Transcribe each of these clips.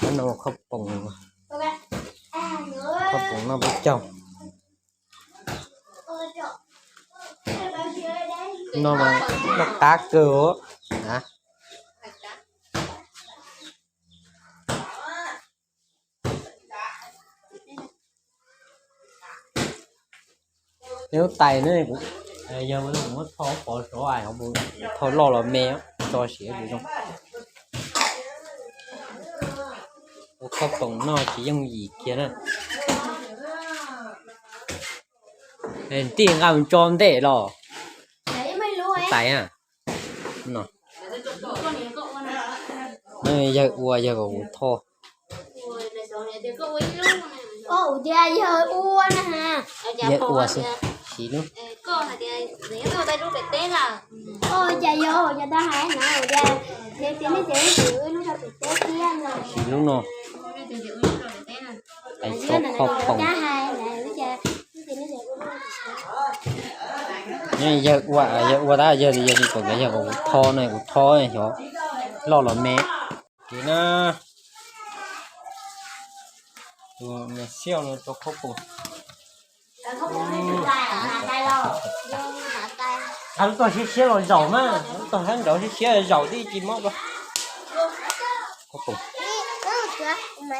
Noj khaub poom, khaub poom noj peb caug. No mas noj qab kawg os. Neb lub tais ne, yog kuv muab tho pov sov, tho loj los me, tso siav zoo. Ua khaub poom noj tsis yooj yim kiag na. Tij nqa mus tso ntej los. Tais a. Yawg ua yawg kom kuv tho. Tias yawg ua na. Yawg ua xwb, siv lub. Cas yog cas tau hais no tias, tias nej ces lub rau pem teb thiab no. Siv lub no. Tais tso khaub poom. Yawg ua, yawg ua tab yawg, yawg li kom, yawg kom kuv tho no, kuv tho xyov loj los me. Ces na, tus me xiauj no tso khaub poom. Lub tog siab siab los zaum mas, lub tog hab nraud siab siab zaum tib tsis mob.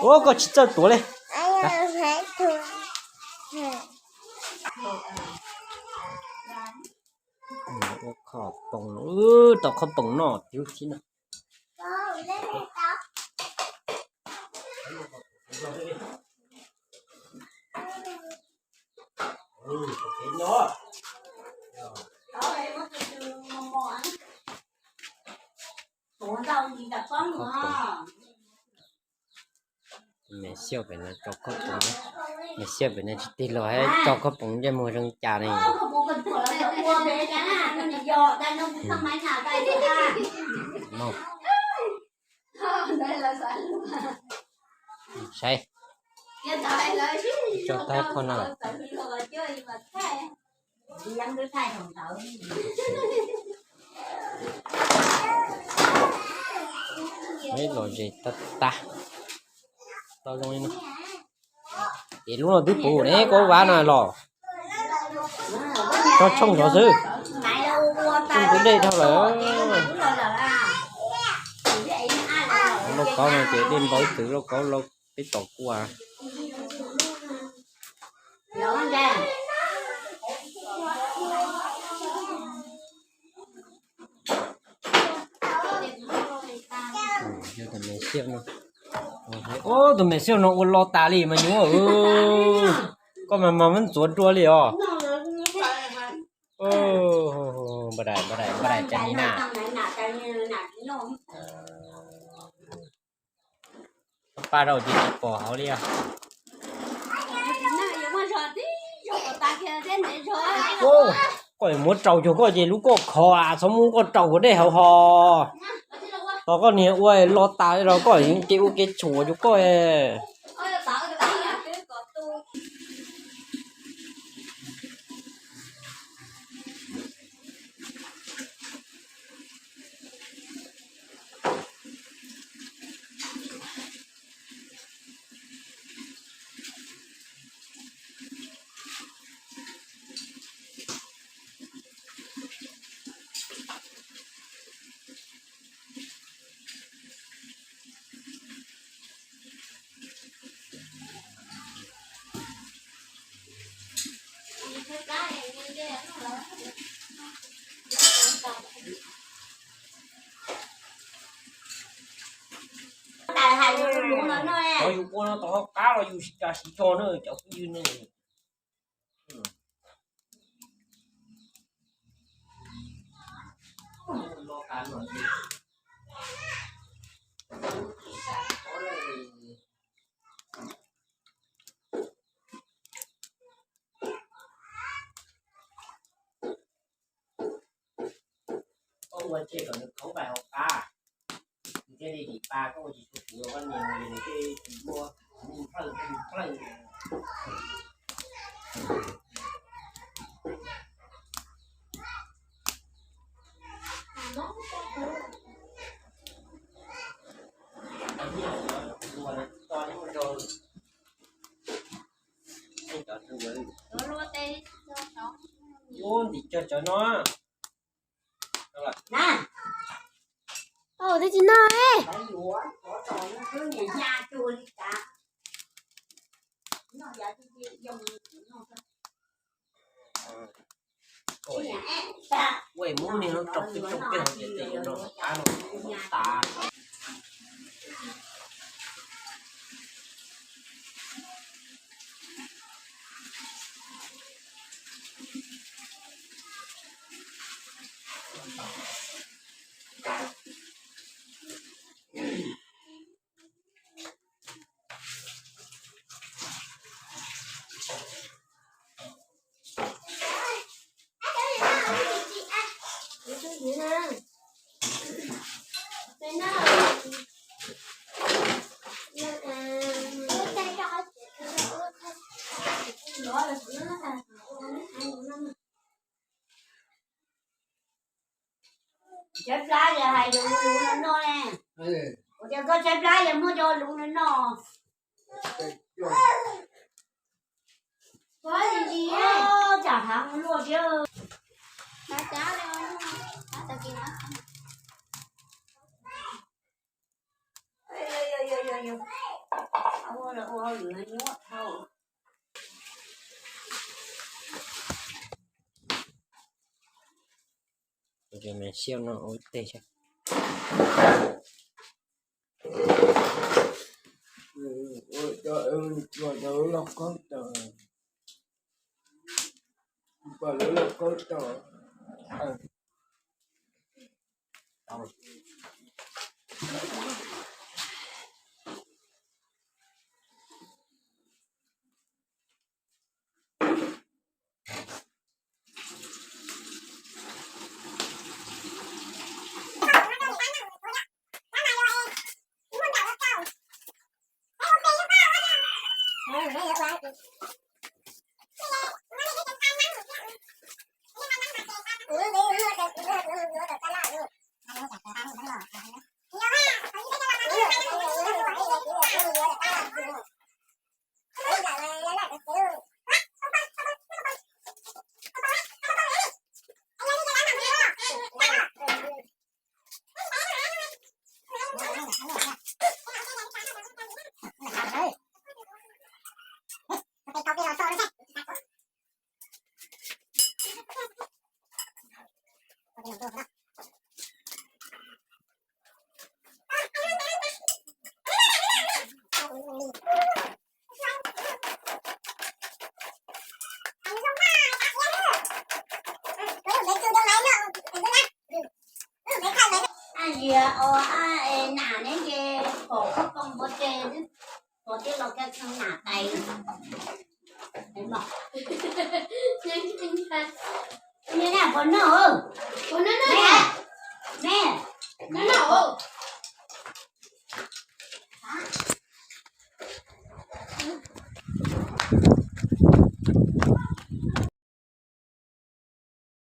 Ua koj tsis txawj tuav li. Ua khaub poom, tau khaub poom noj tib lub thib no. Me xiauj pem no tso khaub poom, me xiauj pem no tsis tig los tso khaub poom ntsej muag zoo cas ne. Saib, tso tag qhov no. Los zes tag tag, tau zoo li no. Ces lub no twb puv ne, koj vab no los tso tshooj no xwb. Tshooj twb dej dhau lawm. Lauj kaub no ces dej npau ib txwm, lauj kaub lauj peb tom kua. Yog tus me xiauj no, ub, tus me xiauj no ua lo tas li mas nyuaj. Koj mas mas muab ntxuav dua li os. Npaj dais, npaj dais, npaj dais cas li na. Paj rau ces tsis pom hauv li os. Koj muab rau cuag koj ces lub koj khov, txhob muab koj rau kuv dej hauv hos. Tos koj niag ua lo tas los koj yeej ua kev tshuam cuag koj. Cov yus ua no tau qab los yus tsis tso na cov phooj ywg ne. Koj ua tseg kom nws khauv pais hauv qab, nws thiaj li dim pa, koj ua tsis tshua puv koj nias nws thiaj tsis muaj plawj plawj. Tim cog cov no. Na. Au, twb tsis noj e. Ua muab niag no rau peb rau peb hauv ces tes yuav no qab no tas. Tshaib plab yog hais yus lus no noj ne. Ua cas koj tshaib plab yog muab cov lus no noj? Tsam hav luaj thiab. Siab no ua teg. Lub lauj kaub tau, lub lauj kaub tau. Ab, yog ua ab es nam neb ces pom koj poj npua ces pom tij laug Kab Khoo nam tais. Neb puas noj? Puas noj? Neb, noj noj.